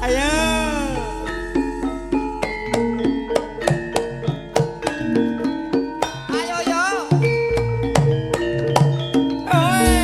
Ayo. Ayo yo. Oi.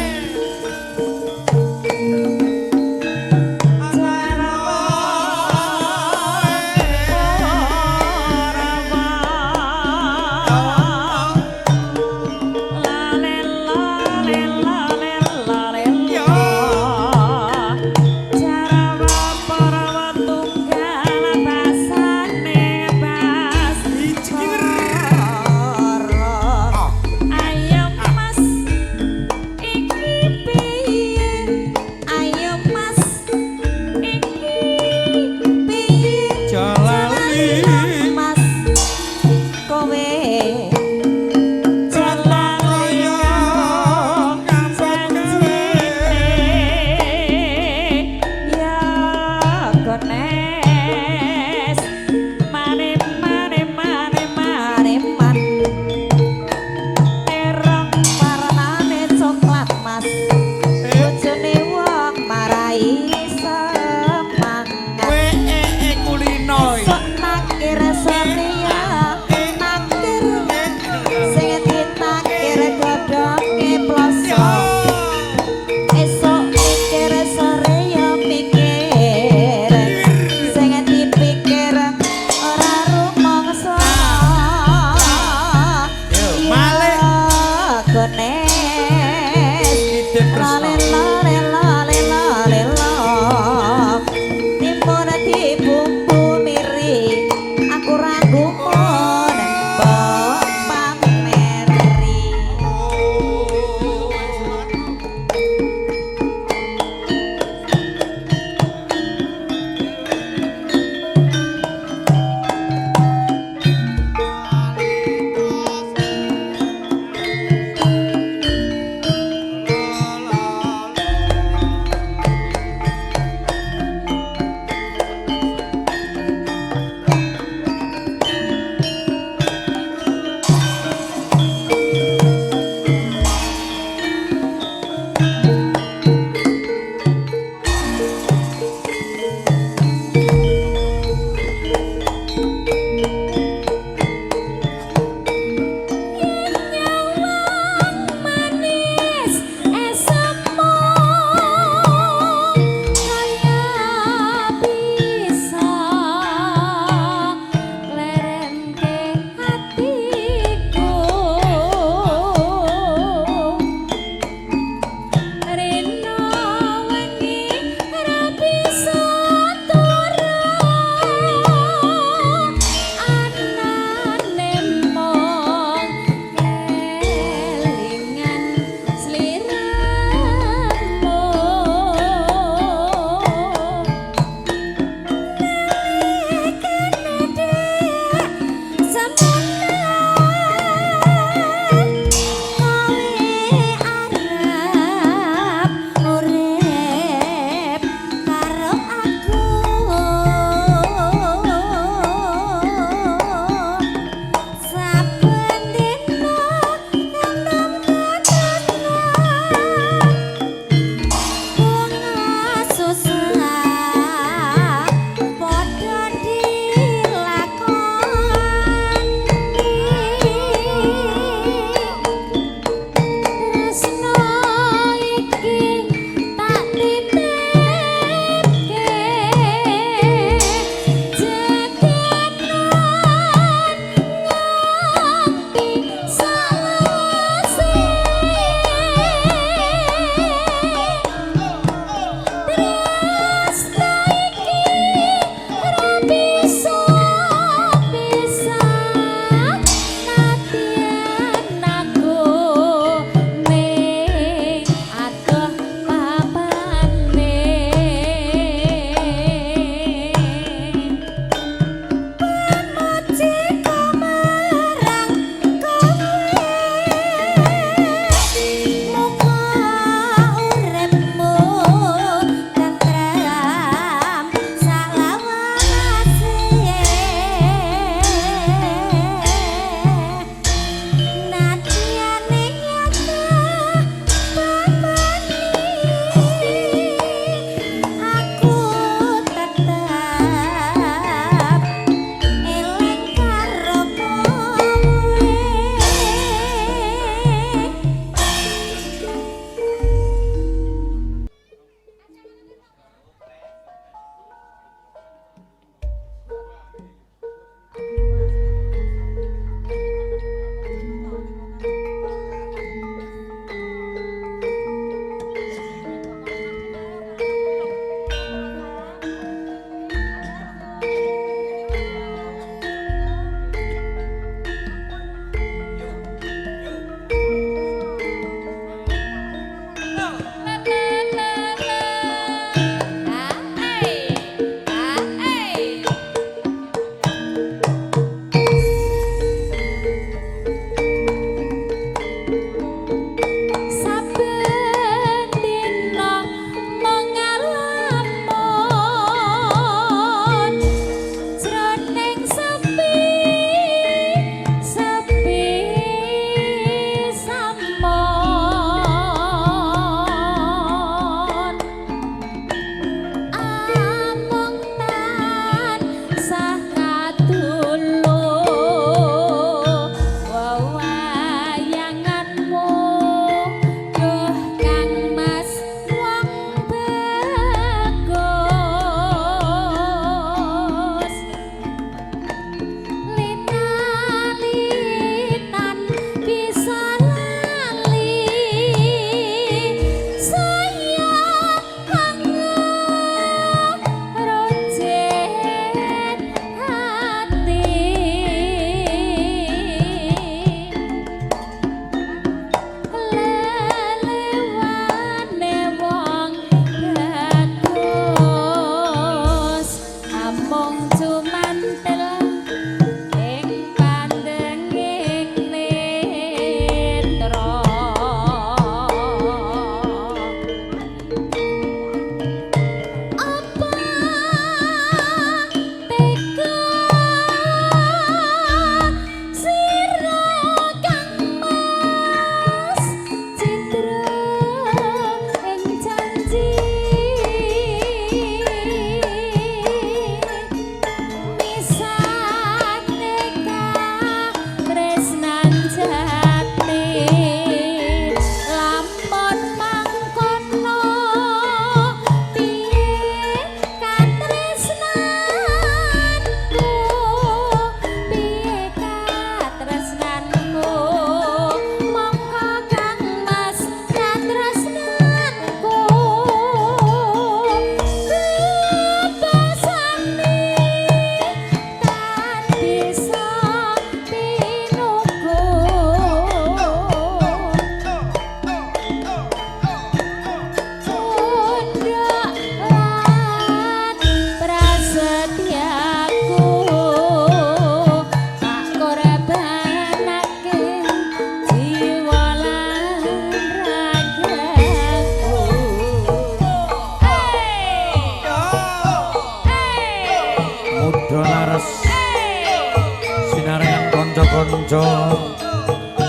Kanca-kanca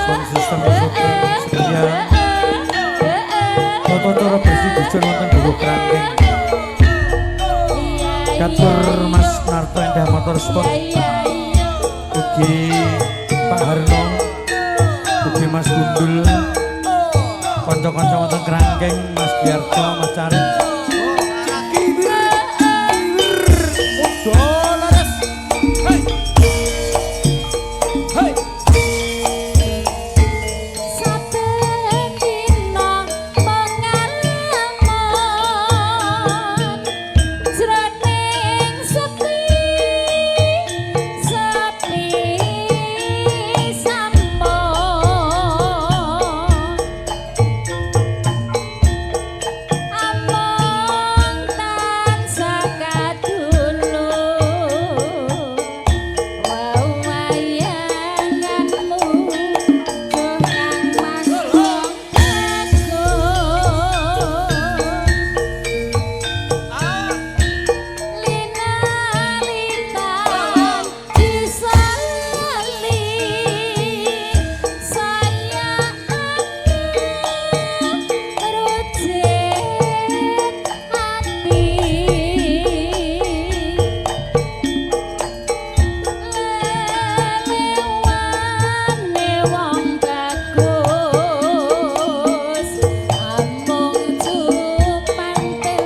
sound system syuting setia. Tata cara bersih dusun wonten Dukuh Krangkeng. Katur Mas Narto Endah Motorsport. Ugi Pak Harno, ugi Mas Gundul, kanca-kanca wonten Krangkeng, Mas Giarto, Mas Carik. Hey. Hey. Saben dina pengalaman jroning sepi sepi sampun among tansah kadulur wewayanganmu Kang Mas wong bagus Lina-litan disali saya rucit ati lelewane wong bagus amung cumantil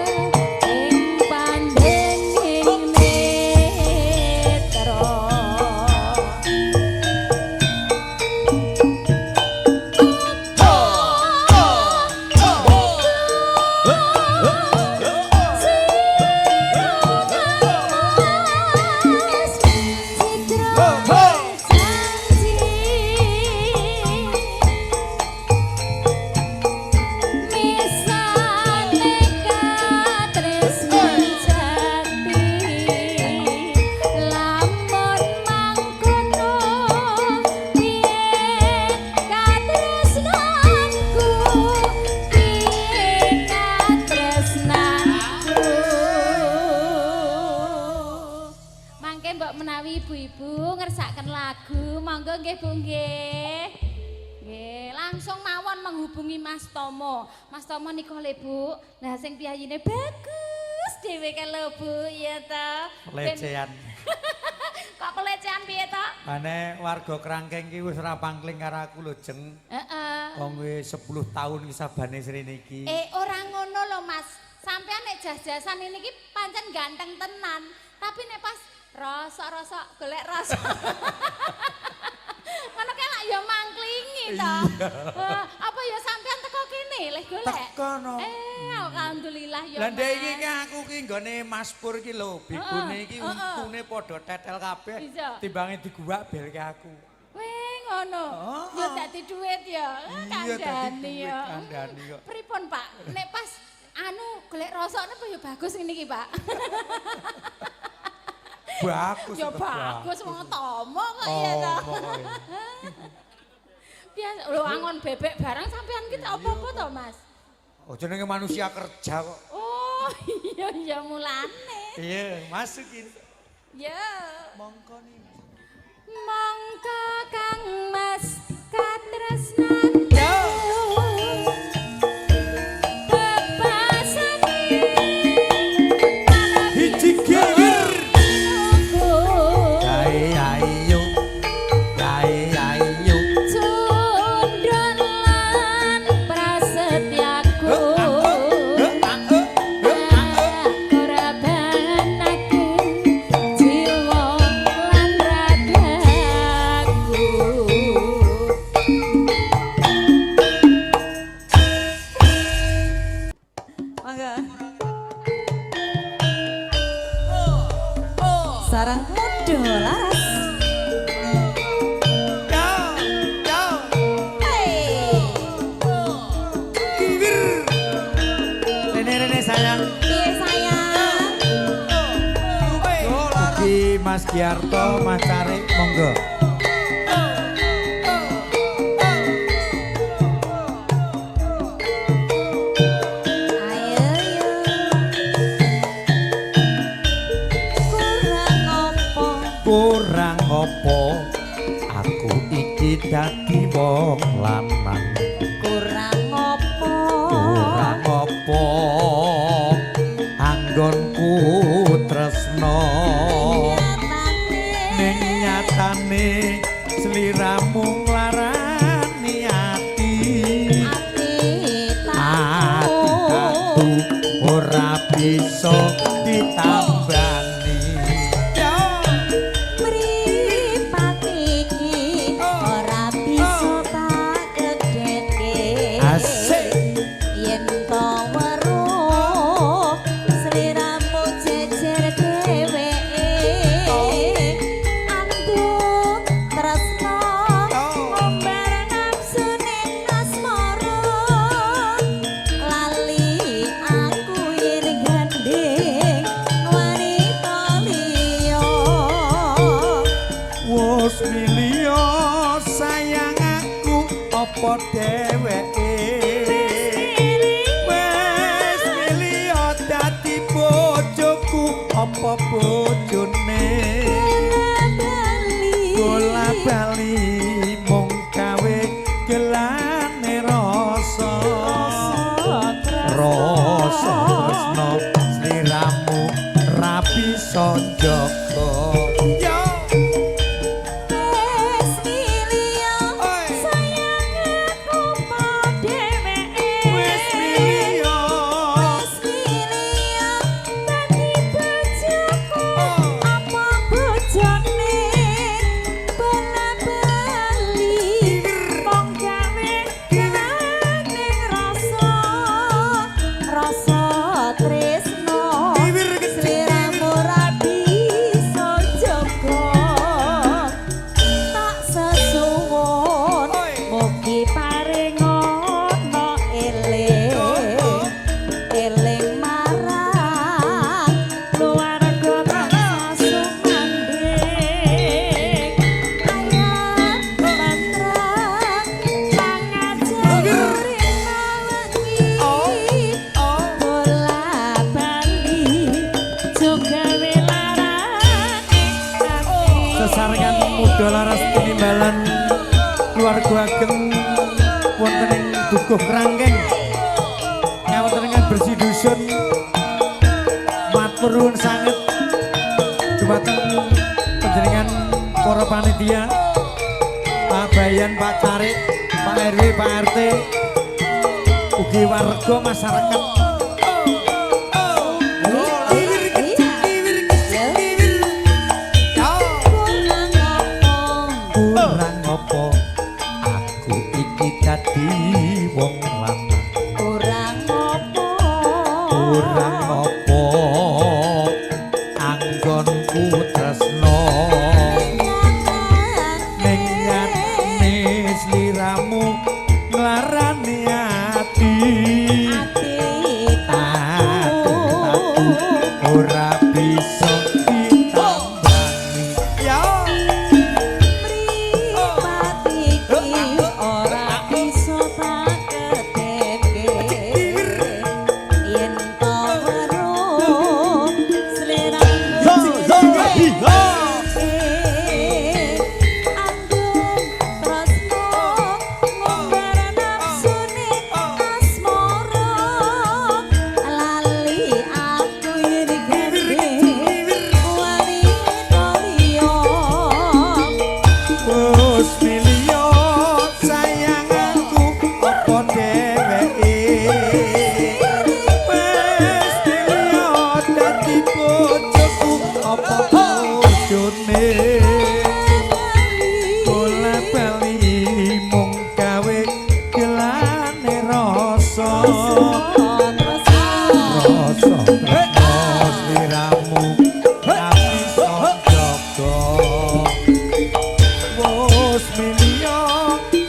ing pandenging netra. Misane katresnan jati lamun mangkono piye katresnanku piye katresnanku. Mangke mbok menawi ibu-ibu ngersakaken lagu, monggo nggih, Bu, nggih. Nggih, langsung mawon menghubungi Mas Tomo. Mas Tomo nika le, Bu. Lah sing piyayine bagus dhewe kae lho, Bu, iya ta. Pelecehan. Kok pelecehan piye to? Ane warga Krangkeng ki wis ora pangkling karo aku lho, Jeng. Wong wis 10 tahun ki sabane srene iki. Eh, ora ngono lho, Mas. Sampean nek jas-jasan ini ki pancen ganteng tenan. Tapi nek pas rosok-rosok golek rosok. Ngono kae lak ya mangklingi to. Apa ya sampean teko kene leh golek? Teko no. Eh, alhamdulillah ya. Lah ndek iki Mas. ki aku ki nggone Mas Pur ki lho, bigune iki untune padha tetel kabeh. Timbange diguwak belke aku. Weh, ngono. Heeh. Ya dadi duit ya. Iya, dadi Kandhani duit, ya. kandhani kok. Pripun, Pak? Nek pas anu golek rosok napa ya bagus ngene iki, Pak? Bagus. Ya Tetep bagus wong tomo kok ya to. Tomo kok ya. Biasa lho angon bebek barang sampean ki apa-apa to, Mas? Oh, jenenge manusia kerja kok. Oh, iya iya mulane. Iya, masukin. Ya. Mongko nih. Mongko Kang Mas katresnan Ya. bebasane Hiji gilir. Gae ayo. Gae ayo. Cundron lan prasetyaku korbanake jiwa lan ragaku. Mangga. Sarang muda laras. Ya, ya. Hey. Kiwir. Rene rene sayang. Piye sayang? Ugi Mas Giarto, Mas Carik, monggo. Ayo yo. Kurang opo? Kurang apa dadi wong lanang. Kurang apa? Kurang apa anggonku tresno, ning nyatane sliramu nglarani ati. Ati Ati tatu ora bisa ditambani. Mripat iki ora bisa tak kedhetke. Asik. Yen to weruh sliramu jejer dheweke, anduk tresno ngumbar nafsune asmara, lali aku yen gandeng wanita liya. Wus milio sayang aku apa dheweke, wis milio dadi bojoku apa bojone. Bola bali mung gawe gelane rasa, rasa tresno sliramu ra bisa njaga. Yo. Wis milio sayang aku apa dheweke, Wis milio. Wis milio dadi bojoku apa bojone. Bola bali mung gawe gelane rasa, rasa tresno sliramu ra bisa jaga. Tak sesuwun mugi paring ana eling, eling marang keluarga tansah sumandhing. Ayat mantra pangajar wengi, bola bali juga larane ati. Sesarengan muda laras tinimbalan keluarga ageng wonten ing Dukuh Krangkeng kawontenan bersih dusun, matur nuwun sanget dumateng panjenengan para panitia, Pak Bayan, Pak Carik, Pak RW, Pak RT, ugi warga masyarakat. Kurang apa? Kurang apa aku iki dadi wong lanang? Kurang apa? Kurang apa anggonku tresno, ning nyatane sliramu nglarani ati. Ati Ati tatu ora bisa ditambani. Ya. Mripat iki ora bisa tak kedhetke. Yen to weruh sliramu andung tresno ngumbar nafsune asmara, lali aku yen gandeng wanita liya. Wus milio sayang aku apa dheweke, wis milio dadi bojoku apa bojone. Bola bali mung gawe gelane rasa, rasa tresno sliramu ra bisa jaga. Wus milio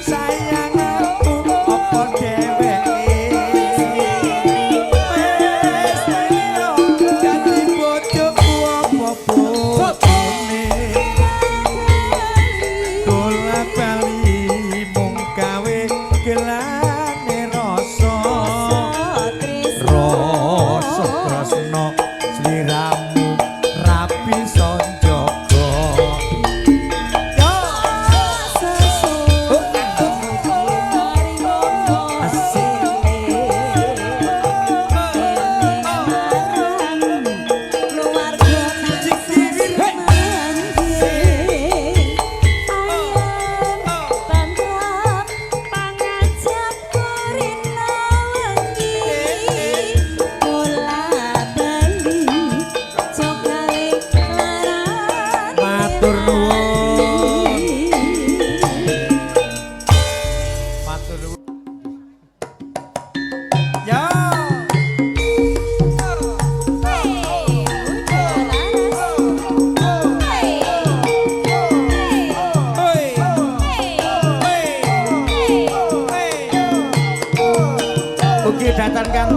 sayang aku apa dheweke, wis milio dadi bojoku apa bojone. Bola bali mung gawe gelane rasa, rasa tresno sliramu ra bisa njaga. Yo.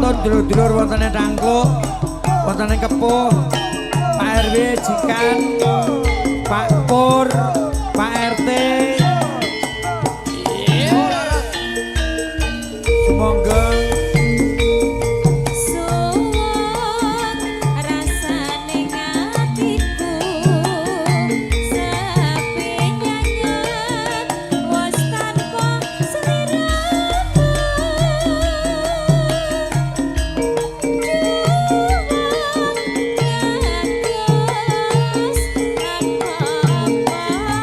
Matur dulur-dulur wonten ing Tangkluk, wonten ing Kepuh, Pak RW Jikan, Pak Pur, Pak RT. Semoga Suwun rasane atiku sepi nyanyat wis tanpa sliramu dados tanpa apa.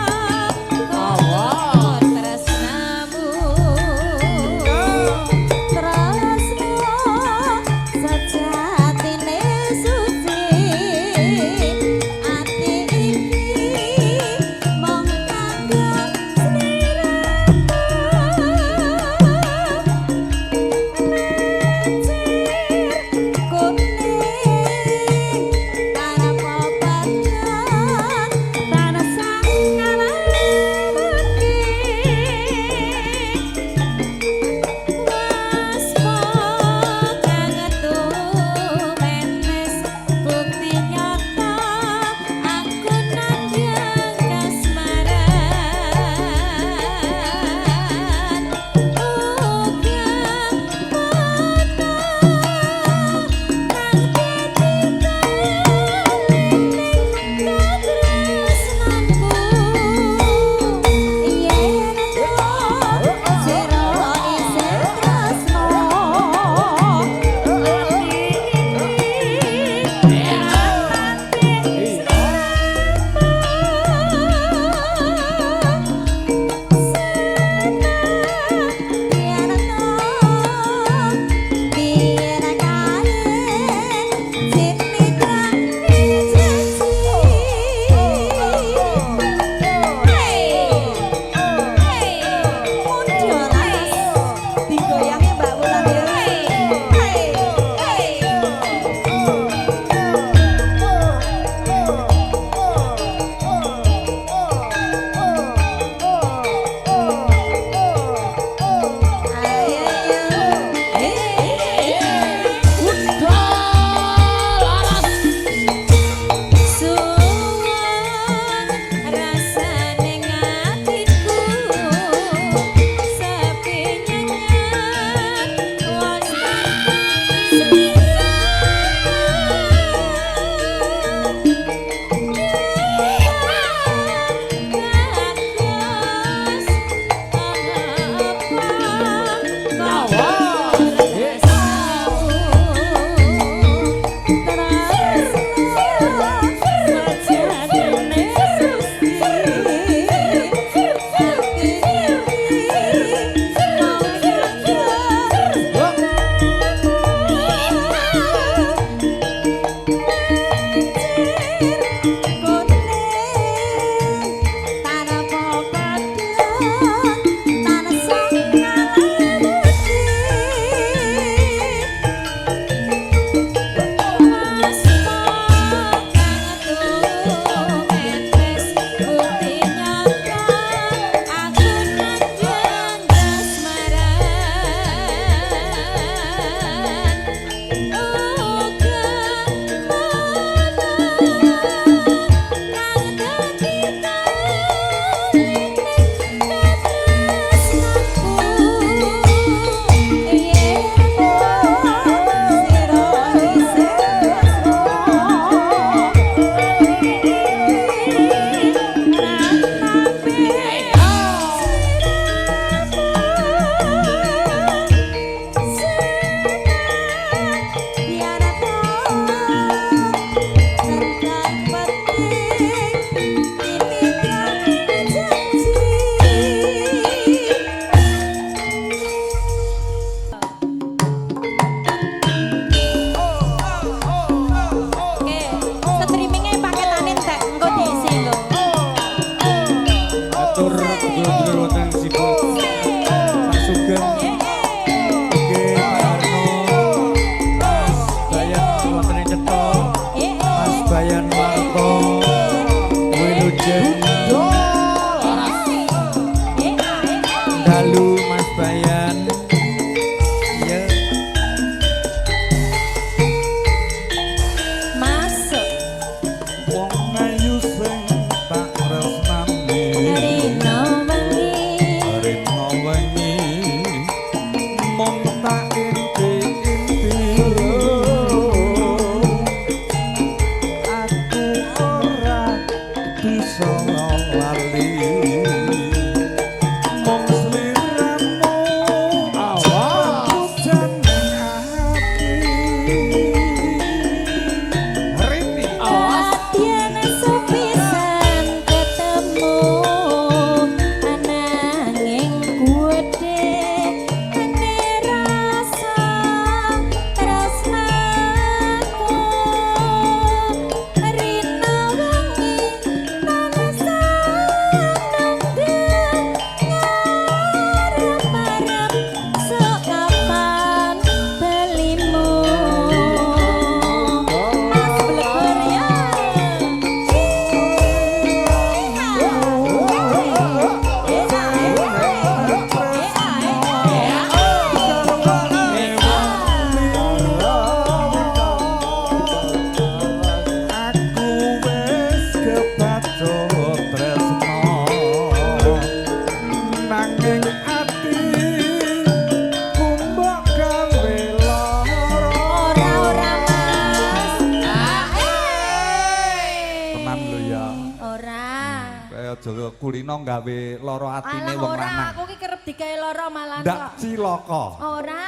aja kulino gawe lara atine Alah wong ora, lanang. aku ki kerep digawe lara malah Ndak kok. cilaka. Ora.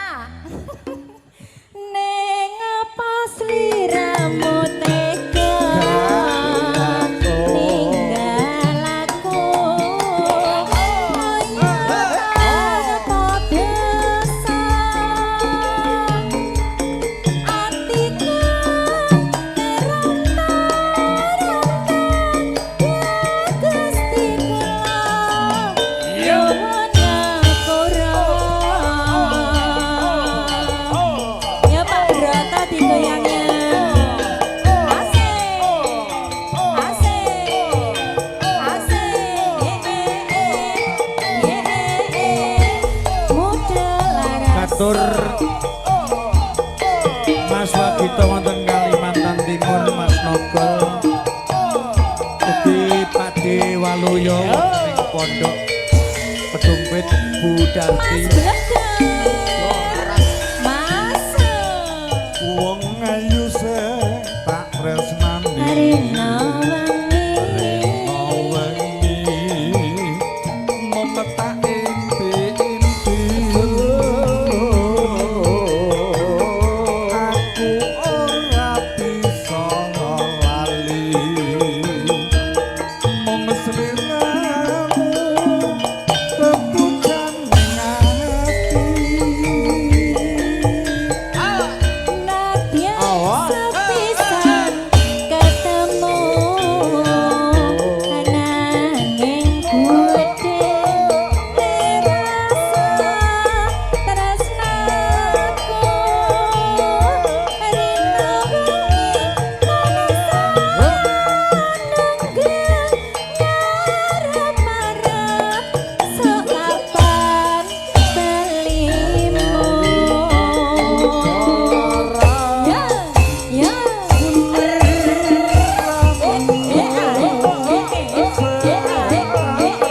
Ning apa sliramu tega ninggal aku kaya tanpa dosa, atiku keronta-ronta ya Gusti kula nyuwun ngapura. Ya Pak Broto digoyangnya. Asik. Asik. Asik. Ye eh eh. Ye eh eh. Muda laras. Katur Mas Wagito wonten Kalimantan Timur, Mas Nogol. Ugi Pakde Waluyo wonten ing Pondok Kedumpit Bu Mas Darti. Bleger. Mas. Wong ayu se tak tresnani. Rina wengi. Rena wengi. Mung tak impi-impi. Aku ora bisa lali. Mung sliramu tepujan ati. Nadyan sepisan ketemu nanging gedhe rasa tresnaku. Rina wengi manungsa nenggeng ngarep-arep sok kapan balimu. Ya, ya. Eh, eh, ah, eh, eh, eh, eh, ah, eh, eh, eh, eh,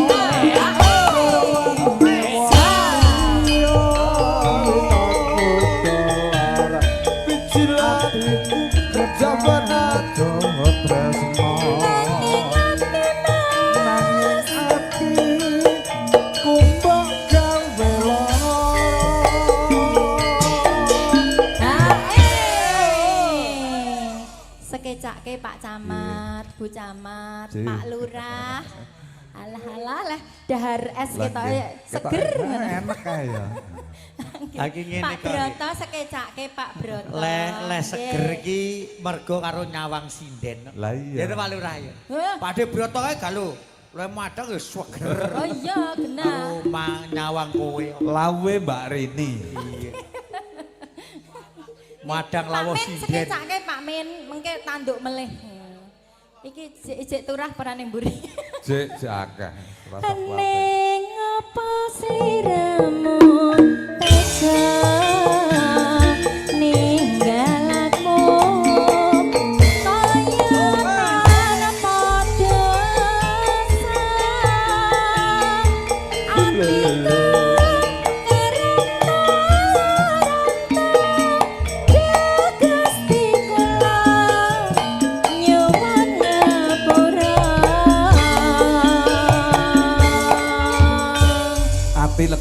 ah, eh. Sa. Nanging ati Mas. Nanging ati kumbok gawe lara. Ah, eh. Sekecake Pak Camat, Bu Camat, Ji. Pak Lurah. Alah alah lah, dahar es Lah, ketoke nggih. seger Ketok ngono. enak kae ya. Lagi ngene Pak kok. Broto, sekecake Pak Broto. Le le seger Nggih. iki mergo karo nyawang sinden. Lah iya. Ya Pak Lurah ya. Hah? Pakde Broto kae gak lho. Le madhang ya seger. Oh iya, genah. Karo nyawang kowe. Lawe Mbak Rini. Iya. Madang Pak lawuh Min sinden. sekecake Pak Min, mengke tanduk melih. Iki jek jek turah perane mburi. Jek jek akeh. Rasa kuwatir. Ning apa sliramu tega ninggal aku kaya tanpa dosa, atiku keronta-ronta Gusti kula nyuwun ngapura. Ati.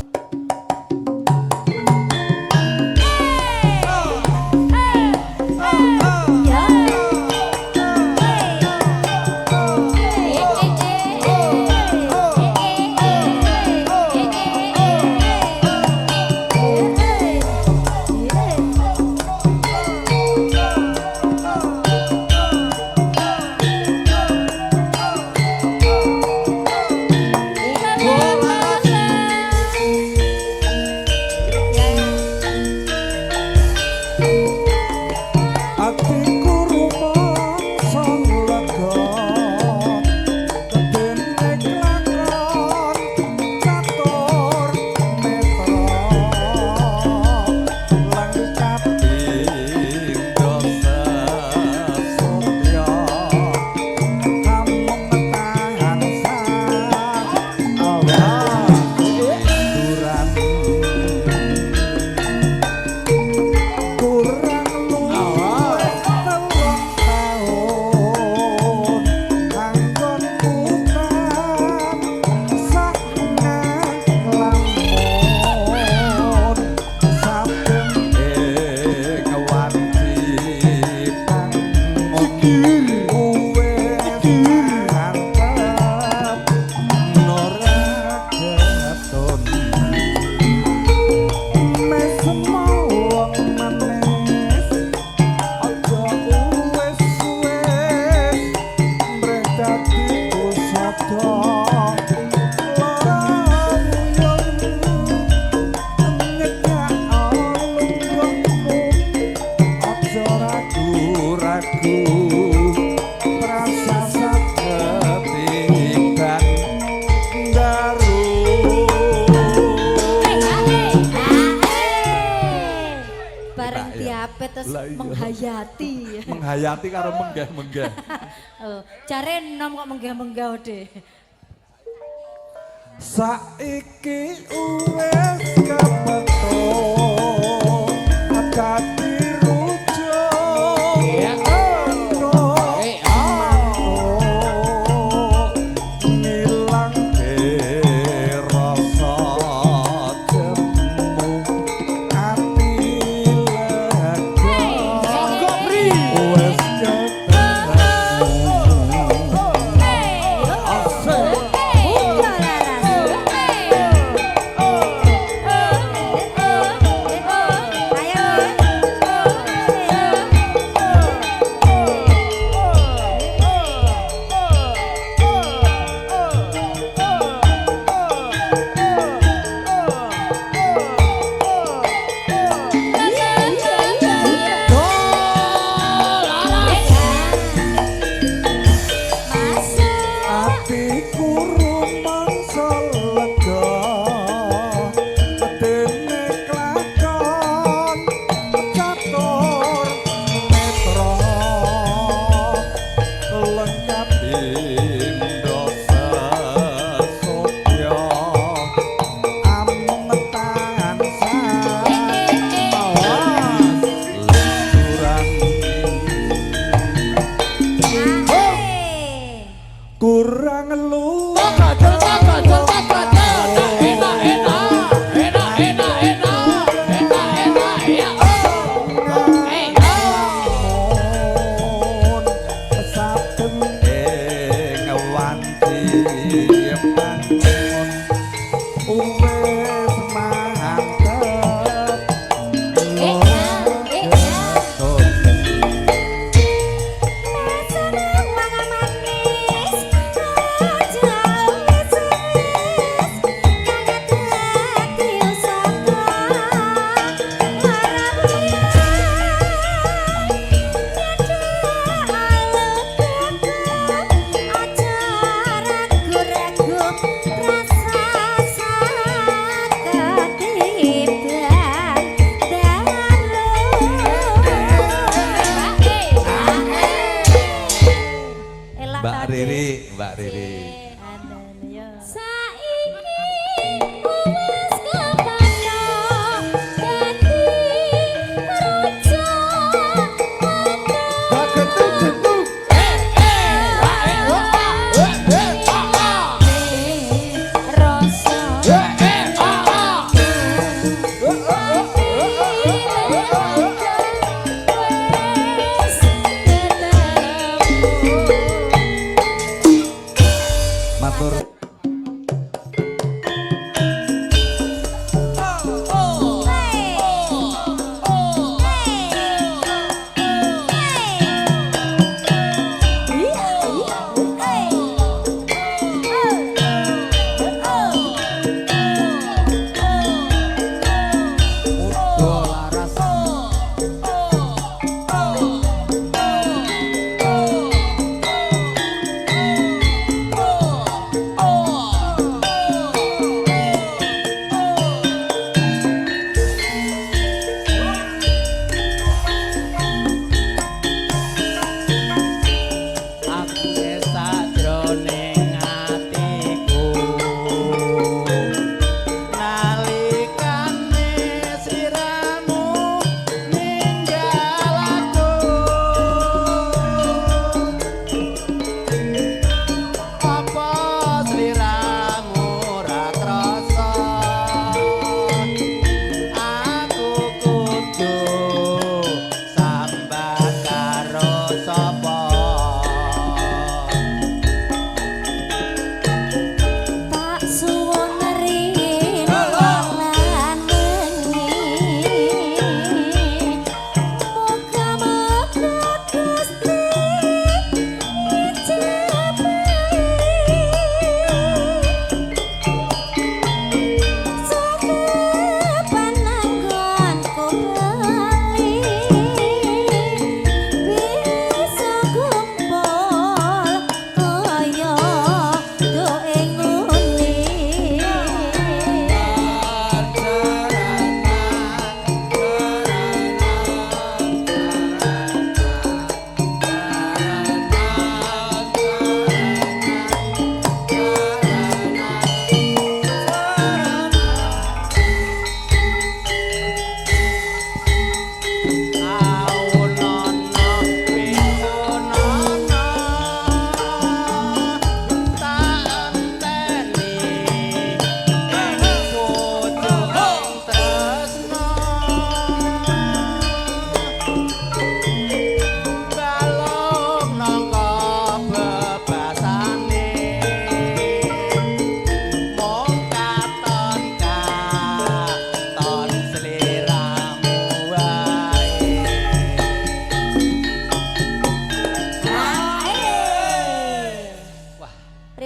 Prasasa ketiban daru. Bareng Enak ya. diapet terus Lah iya. menghayati. Menghayati karo menggeh-menggeh. Oh, jare enom kok menggeh-menggeh deh. Saiki wis kepethuk dadi rujuk. Eh, ah. Ngilangke rasa jemu ati lega wis ketemu. Asik. Uga laras. Ayo. Masuk. Atiku rumangsa lega dene klakon catur netra lengkap indo sesotya amung tansah awas Eh. Kurang lu. Enak, enak, enak, enak, enak, enak, enak, ya. Eh, ah. Saben ing wanci bangun wis mantep. Eh, eh, Mbak Riri, Mbak Riri. Saiki wis kepethuk dadi raja. Eh, eh, ah, eh, oh, ah, eh, eh, ah, ah. Rasa Eh, eh, ah, ah. wis ketemu. Matur.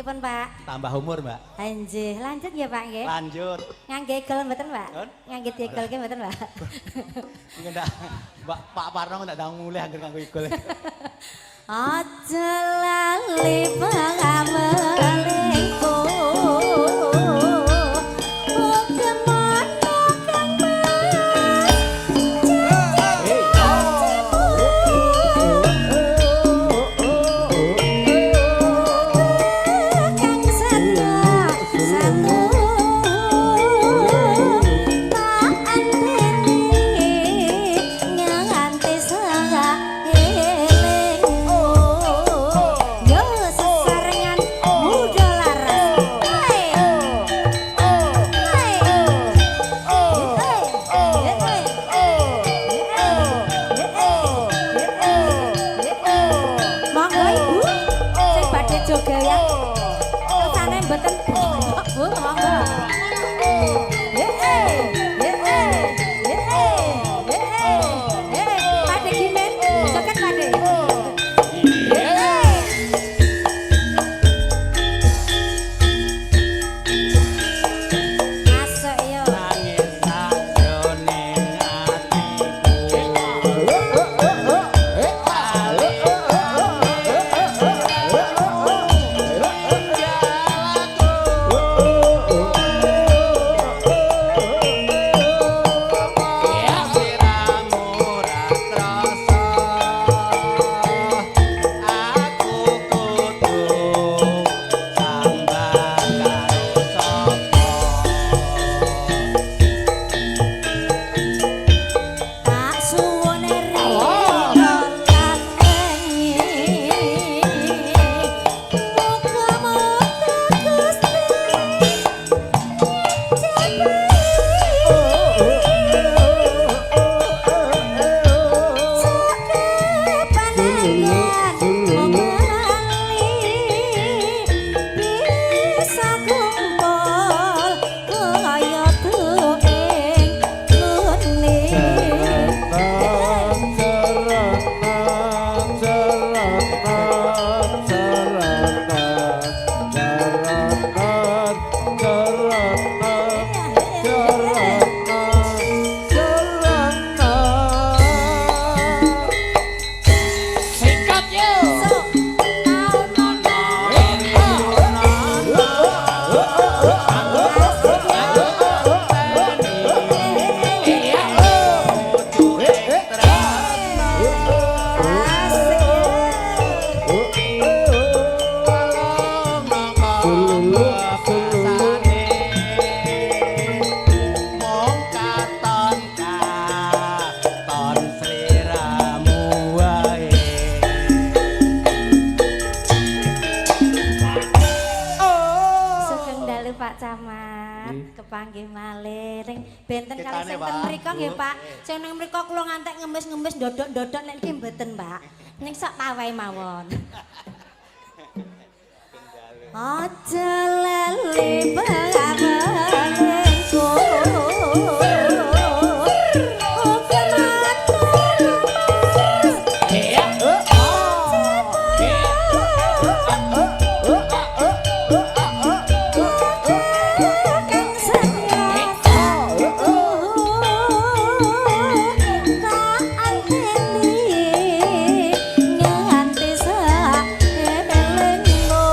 Pripun, Pak? Tambah umur, Mbak. Anjih, lanjut ya, Pak nggih. Lanjut. Ngangge egel mboten, Pak? Nun? Ngangge diegel ki mboten, Pak? Ngendak Mbak Pak Parno ndak ndang mulih angger nganggo igol. Aja lali pangamelingku. Muga-muga kang Mas kang satu satu tak anteni nganti saelingmu yo sesarengan muda laras. Hey hey hey monggo Ibu sing badhe jogayan kersane mboten Bu, monggo. Pade Gimen, joget pade. Masuk yo. Nangis sajroning atiku. Sliramu ora krasa. Aku kudu sambat karo sapa? Tak suwun rina lan wengi. Muga-muga Gusti Sakepanengan mali bisa kumpul kaya ing ngene. Sikat yo. Mung katon katon sliramu wae. Sugeng dalu Pak Camat, kepanggih malih ring benten kali Ketane, sing Pak. ten mriko nggih Pak. Sing nang mriko kula ngantek ngemis-ngemis ndodok-ndodok nek iki mboten Pak. Ning sak tawae mawon. Aja lali pangamelingku. Uga matur kang setia tak anteni nganti saelingmu.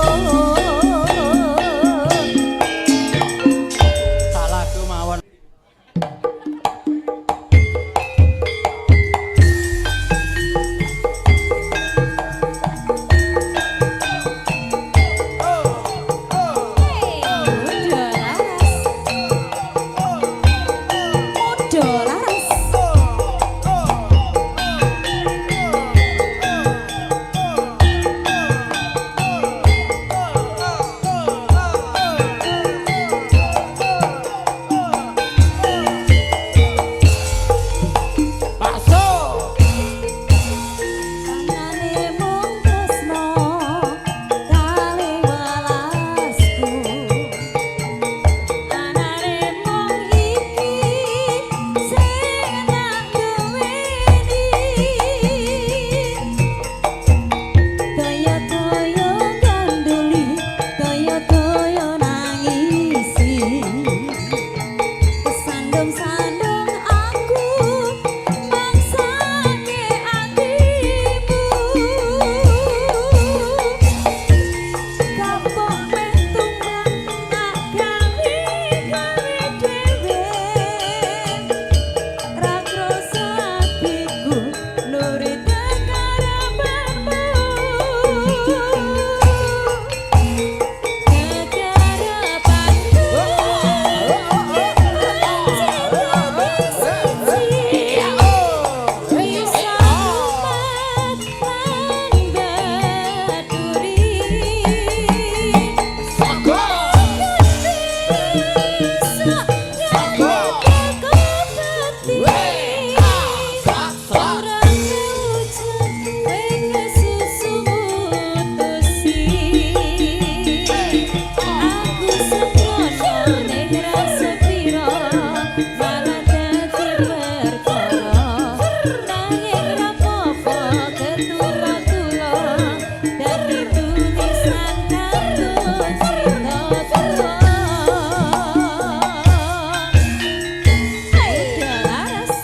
Sak lagu mawon. Dadi tulisan kanggo crita tuwa. Udah laras.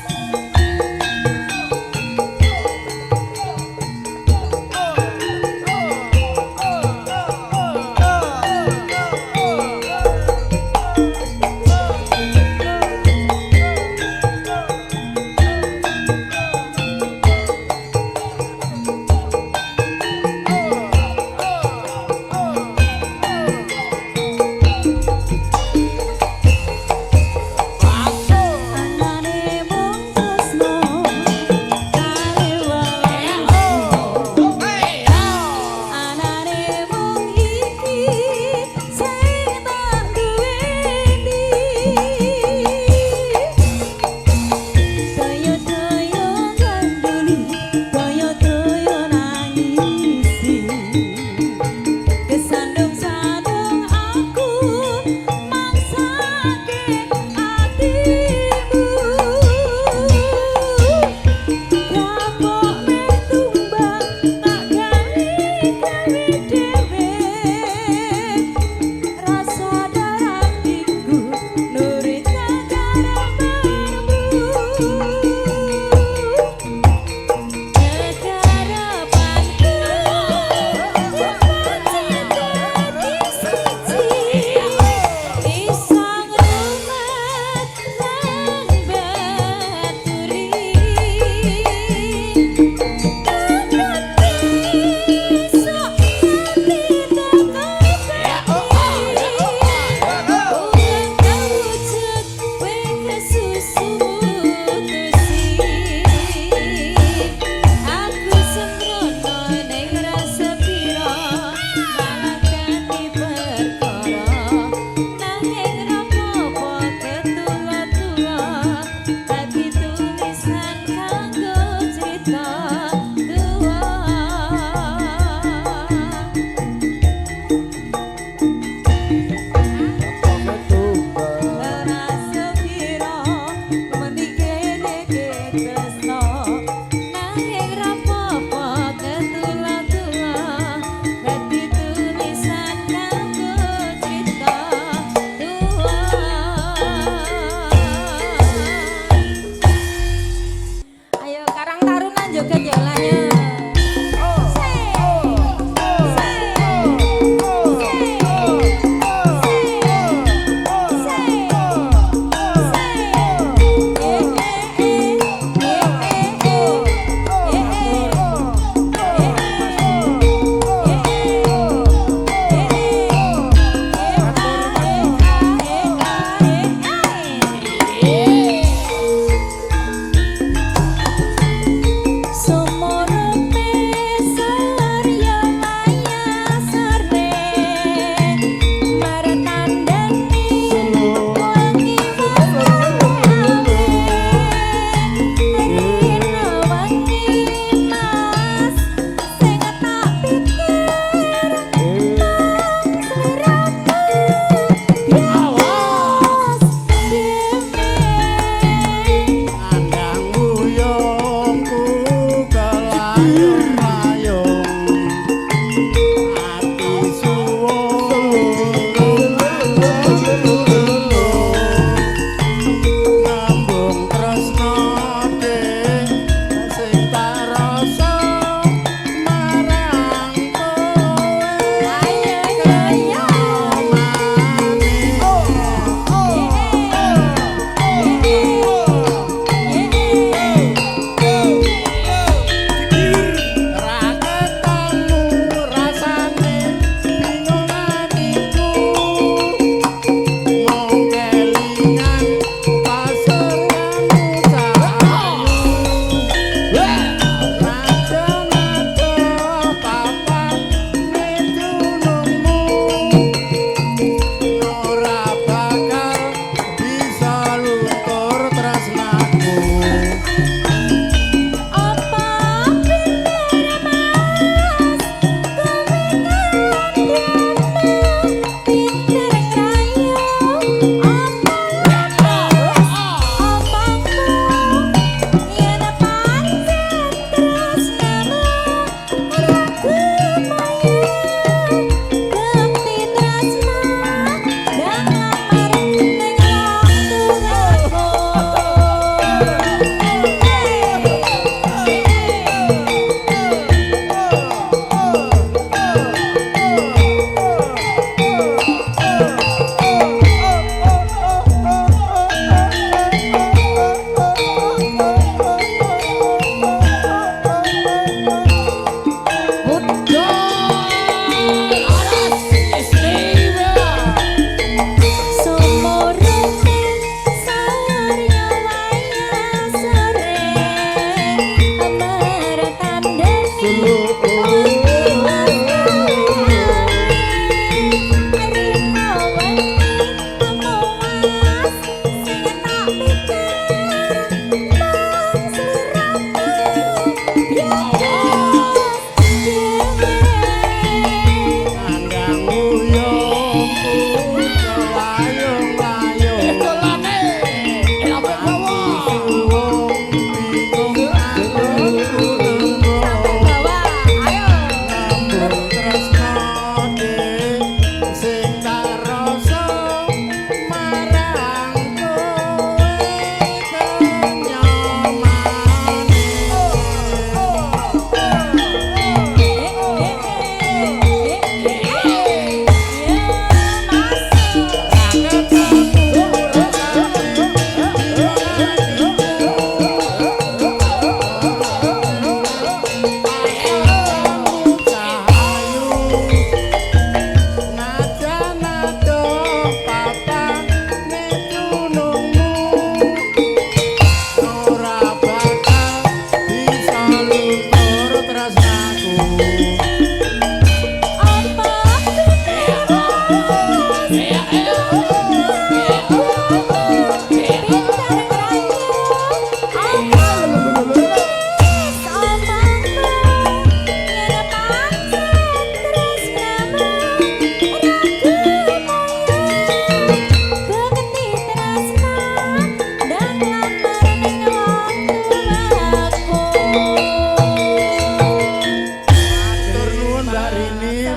Mbak Rini.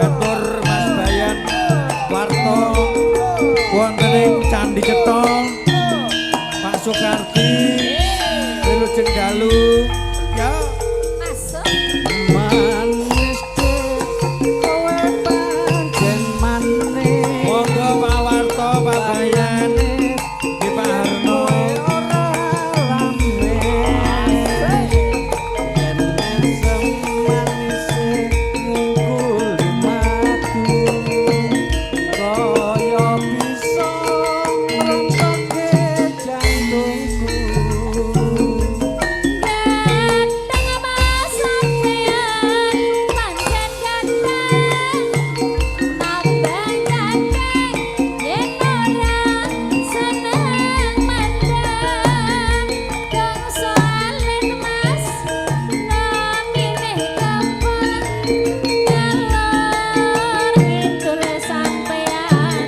Kantor Mas Bayan Warto wonten ing Candi Cetho, Pak Soekardi, Wilujeng Dalu ya. Masuk. Manis kowe pancen manis. Monggo Pak Warto, Pak Bayan, nggih Pak Harno. Ora lamis yen mesem manise ngungkuli madu kaya bisa ngrontokke jantungku. Ganteng Mas sampean, pancen ganteng. Tambah ganteng yen ora seneng mandang. Gongso alit Mas, namine kepon. Ngalor ngidul sampean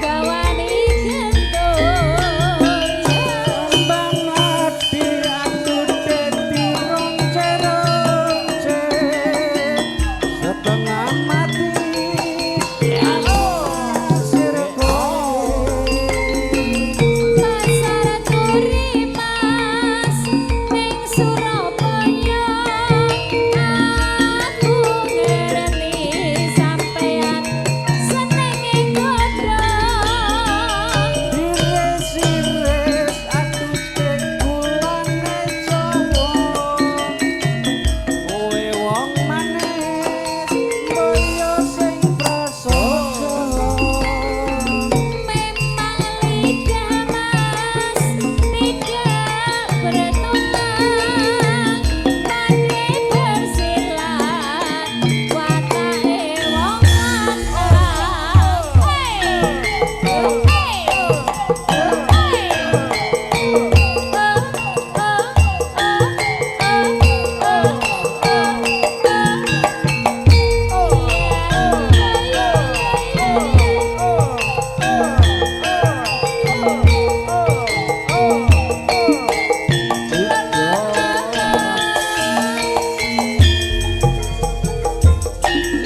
gawani gentur. Kembang ati aku dadi ronce-ronce setengah mati sir kowe. Pasar Turi Mas ning Surabaya, aku ngerti sampean senenge godhong. Iris-iris atute kulane Jawa, kowe wong manis kaya sing prasaja. Memang lidah Mas tidak bertulang, pandai bersilat watake wong lanang. Hey, hey, hey. Oh, oh, oh, oh, oh, oh, oh. Yeah, yeah, yeah.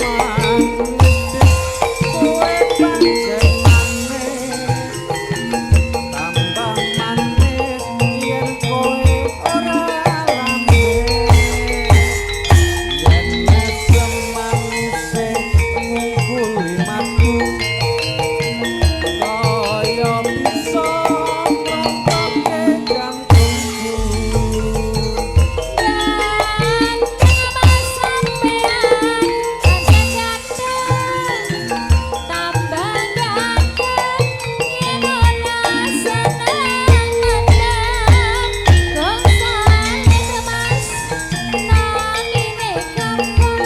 Manis kowe pancen manis, tambah manis yen kowe ora lamis yen mesem manise ngungkuli madu kaya bisa ngrontokke jantungku. Ganteng Mas sampean, pancen ganteng. Tambah ganteng yen ora seneng mandang. Gongso alit Mas, namine kepon.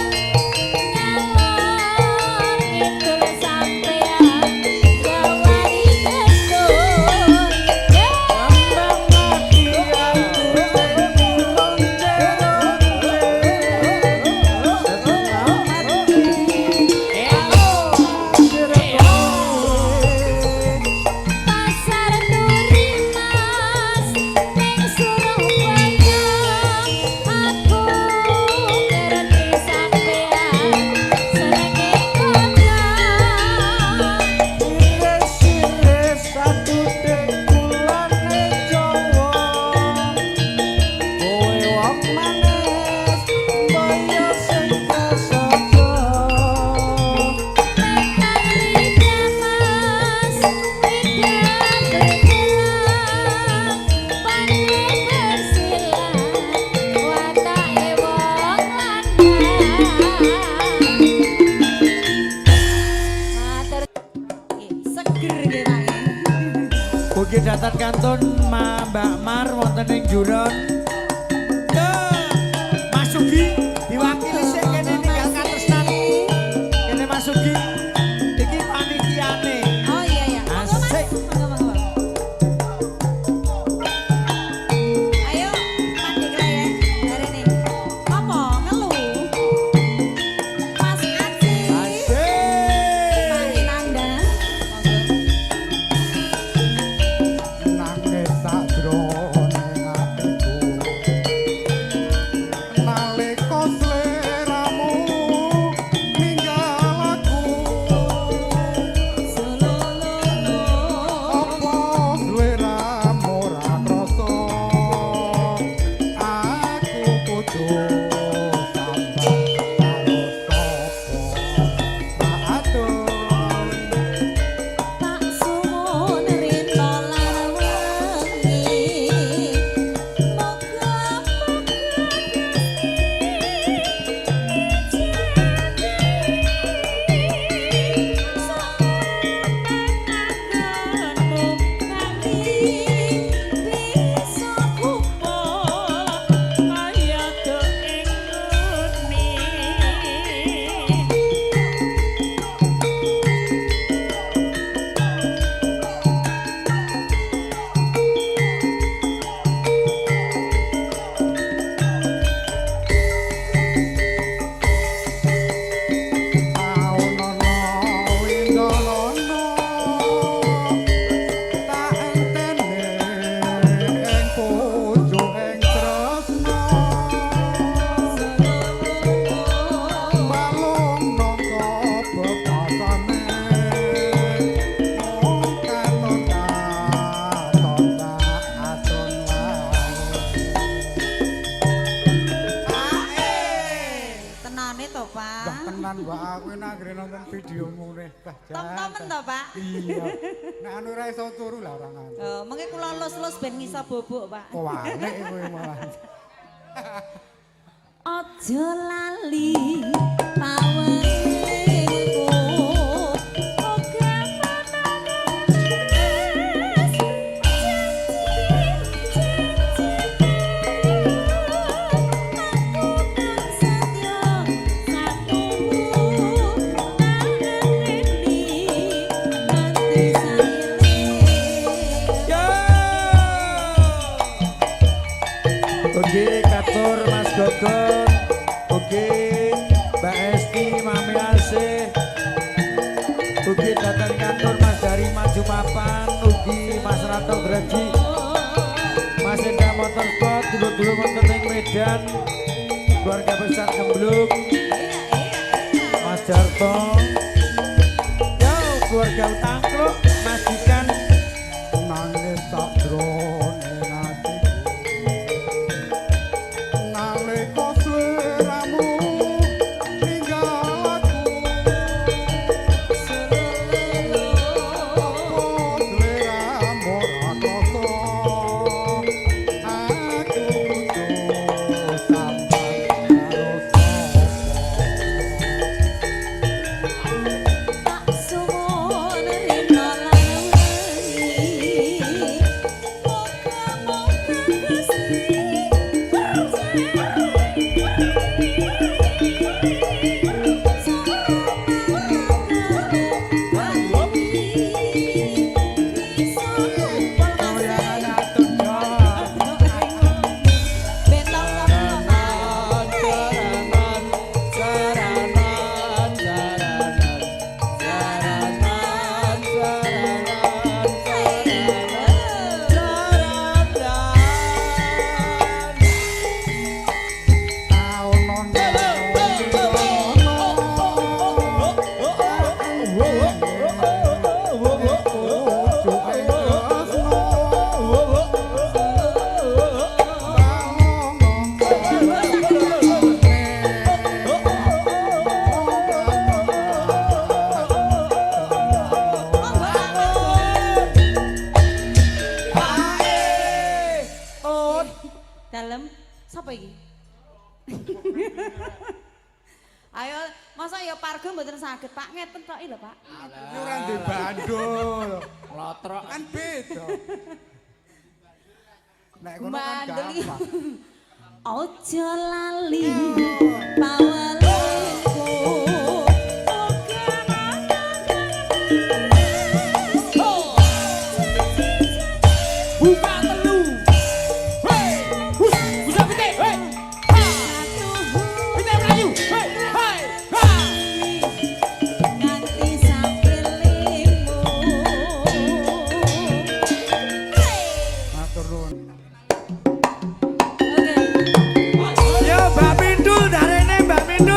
Ngalor ngidul sampean gawani gentur. Kembang ati aku dadi ronce-ronce setengah mati sir kowe. Pasar Turi Mas ning Surabaya, aku ngerti sampean senenge godhong. Iris-iris atute kulane Jawa, kowe wong manis kaya sing prasaja. Memang lidah Mas tidak bertulang, pandai bersilat watake wong lanang. Matur. Seger nggih Pak. Ugi datan kantun Mbak Mar wonten ing Juron. Ya, Mas Sugi diwakili sik kene ninggal katresnan. Kene Mas Sugi iki panitiane. Oh iya ya. Monggo Mas. Asik. Monggo monggo. Ayo, Pak. Tenan Mbak, aku nek anggere nonton videomu nih. Tom-tomen to, Pak? Iya. Nek anu ora iso turu lah ora ngantuk. Oh, mengke kula lus-lus ben ngiso bobok, Pak. Kowalek kowe malah. Aja lali pawengku. Oga panangan aku kang setya satuhu nangeni nganti saile. Yo. Oke, katur Mas Gogon. Oke, Mbak Esti, Mami Asih. Ugi datang kantor Mas dari Maju Mapan, ugi Mas Rato Graji, Mas Enda Motorsport, dulur-dulur wonten ing Medan, keluarga besar Gemblung, Mas Jarto. Yo, keluarga Tangkluk, majikan Nangis sak jroning atiku. Nalika sliramu ninggal aku. Apa sliramu ora krasa? Aku kudu sambat karo sapa? Tak suwun rina lan wengi. Moga-moga Gusti bisa kumpul Ben tom-tom Jaranan, jaranan, jaranan, jaranan, jaranan, jaranan. Dalem sapa iki? Ayo, masa ya pargo mboten saged, Pak. Ngeten tok lho, Pak. Iki ora ndek bandul. Lotrok. Kan beda. Nek kono kan Bandul iki. gampang. Aja lali pawelingku. Buka telu. Hei, hus, bisa pitik. Hei, ha. Pitik melayu. Hei, hei, ha. Nganti sapilimu. Matur nuwun. Oke. Yo, Mbak Mindul, darene Mbak Mindul.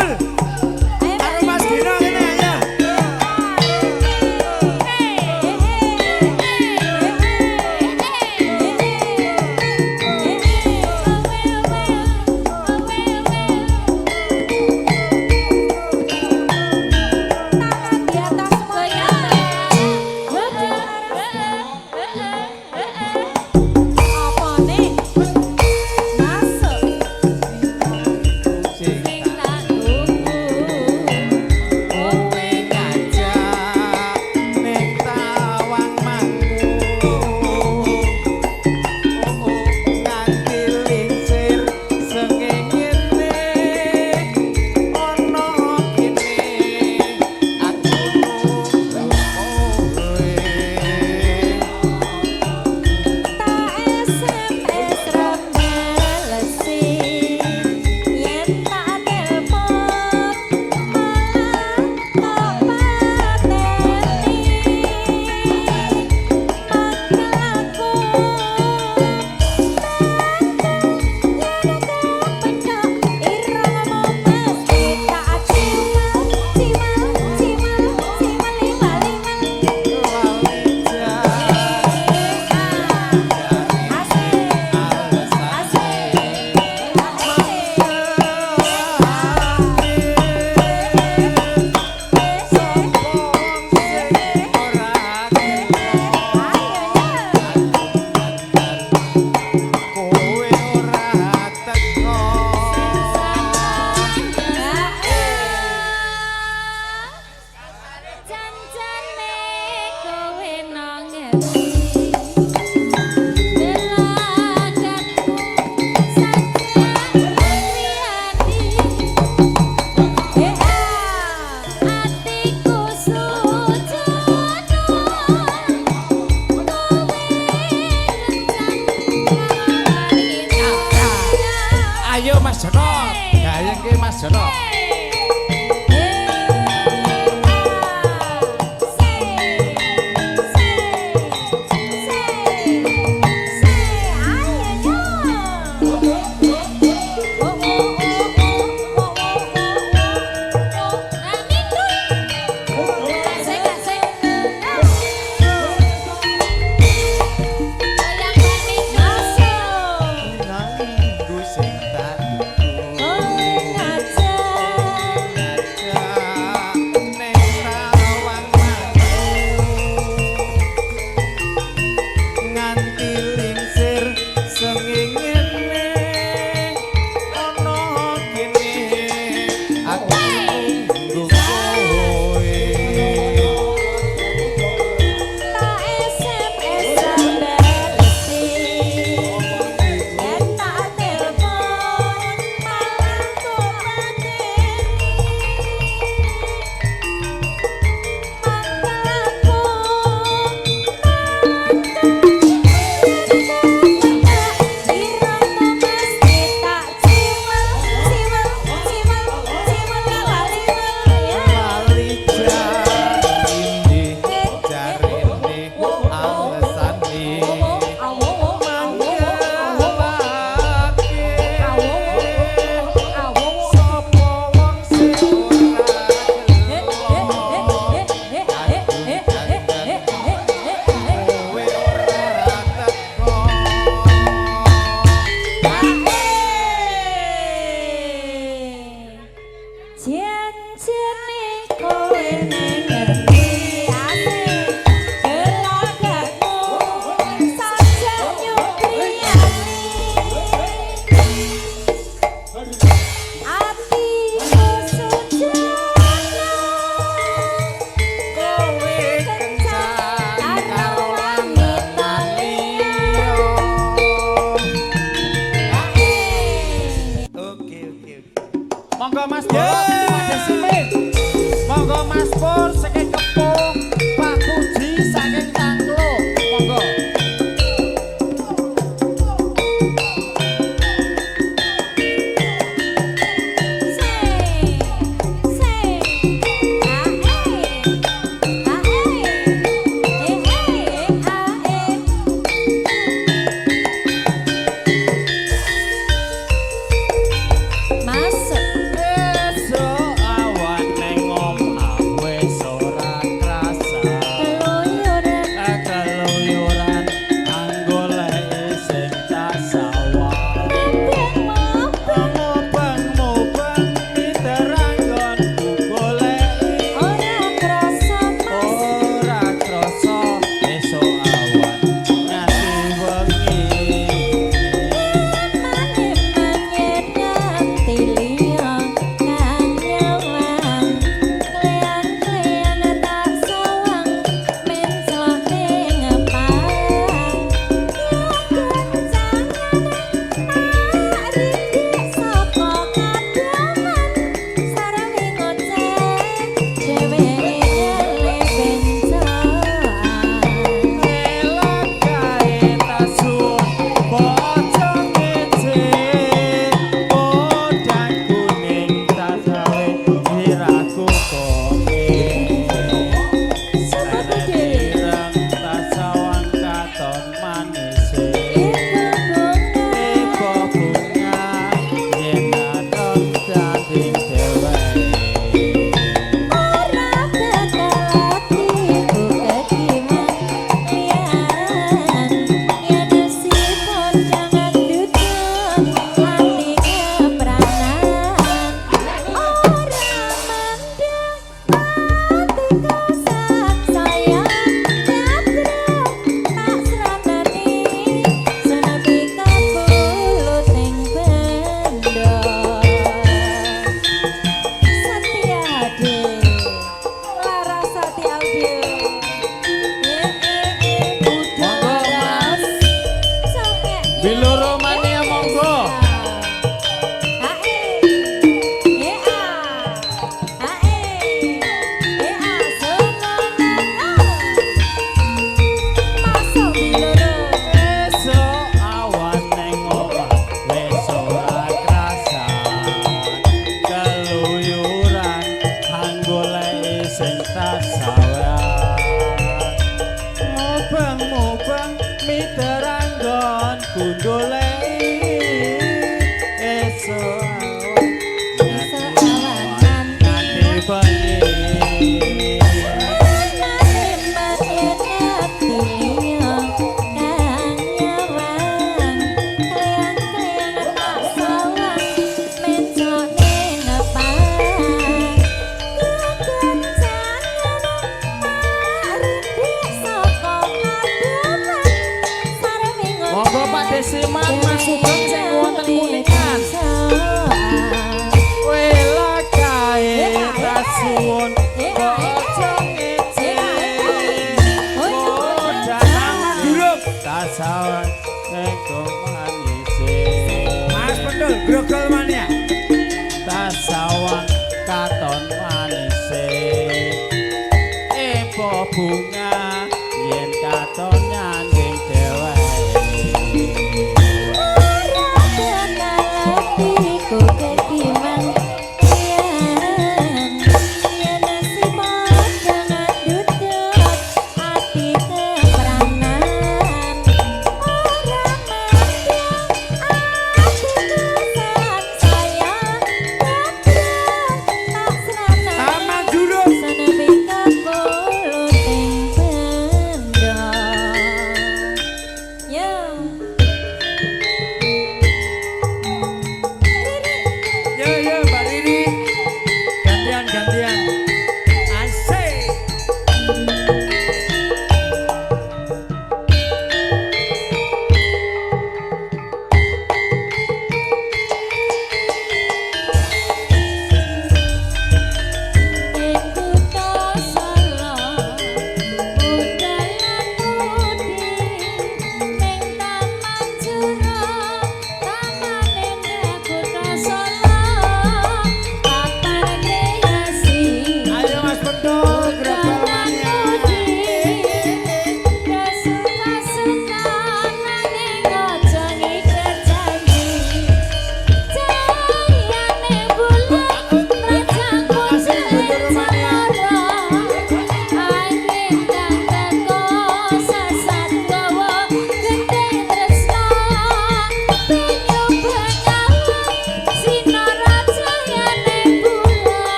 Ayo Mas Jono, gayengke Mas Jono. Nanggu sing tak ning rawang nganti lingsir sengingene ana kene aku nunggu kowe. Lali jarine jarine alesane mangkelake sapa wong sing ora kowe ora teko. Jen-jene kowe ning ngendi asik gelagakmu sajak nyukriyani atiku sujana Kowe kencan karo wanita liya. Oke oke oke. Monggo Mas Pur, Pak Simin. Monggo Mas Pur saking Kepo, Pak Puji saking Tanglo. Monggo. Se se a e a e e e a e masuk. Esuk awan ning omah wis ora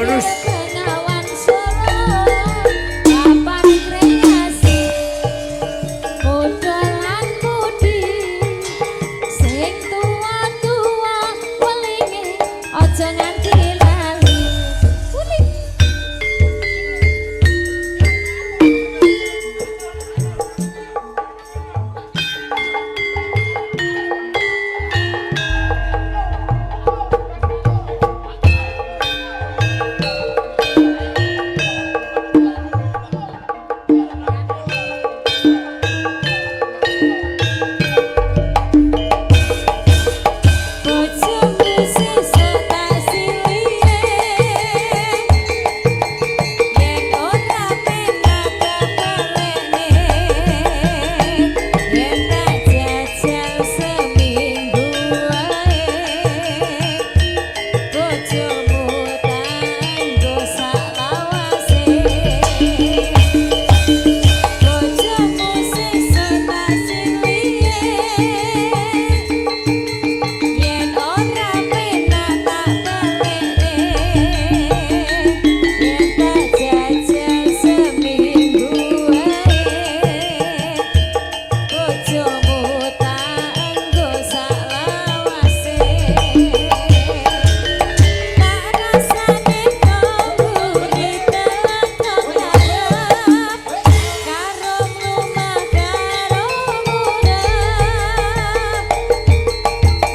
Bonus. Bengawan Solo, papan kreasi muda lan mudi, sing tuwa-tuwa welinge aja nganti lali. Weling. Bojomu sesuk tak silihe, yen ora penak kebalene, yen tak jajal seminggu wae, bojomu tanggo salawase. Bojomu sesuk tak silihe, yen ora penak tak balene, yen tak jajal seminggu wae, bojomu tanggo salawase. Tak rasane penghuni telat ngarep, karo mlumah karo murah.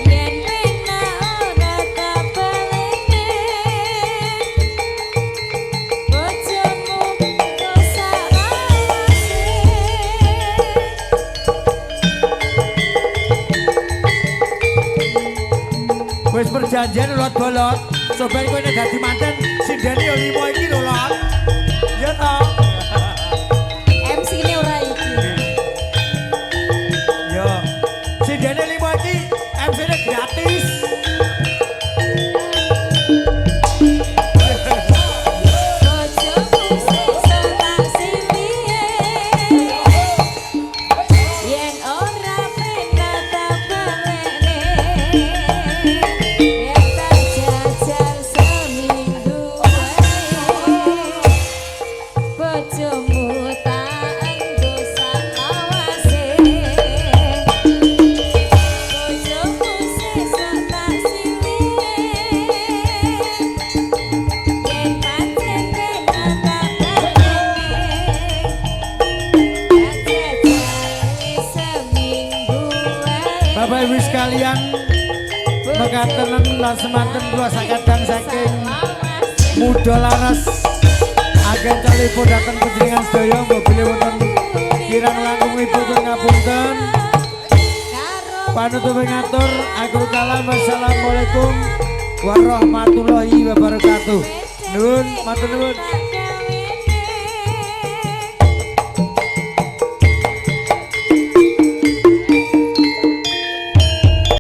Yen penak ora tak balene, bojomu kok salawase. Wis perjanjian lot bolot. Soben kowe nek dadi manten sindene yo limo iki lho lot. Ya toh? MC ne ora iki. Yo. Sindene limo iki MC-ne gratis. Bojomu sesuk tak silihe, yen ora penak tak balene, yen tak jajal seminggu wae, bojomu tak enggo salawase. Bojomu sesuk tak silihe, yen pancen penak tak balene, tak jajal seminggu wae. Bapak Ibu sekalian, mekaten lan semanten kula sakadang saking Muda Laras agen calipun dhateng panjenengan sedaya mbok bilih wonten kirang langkungipun ngapunten. Panutup ngatur akhir kalam, wassalamualaikum warahmatullahi wabarakatuh. Nuwun, matur nuwun.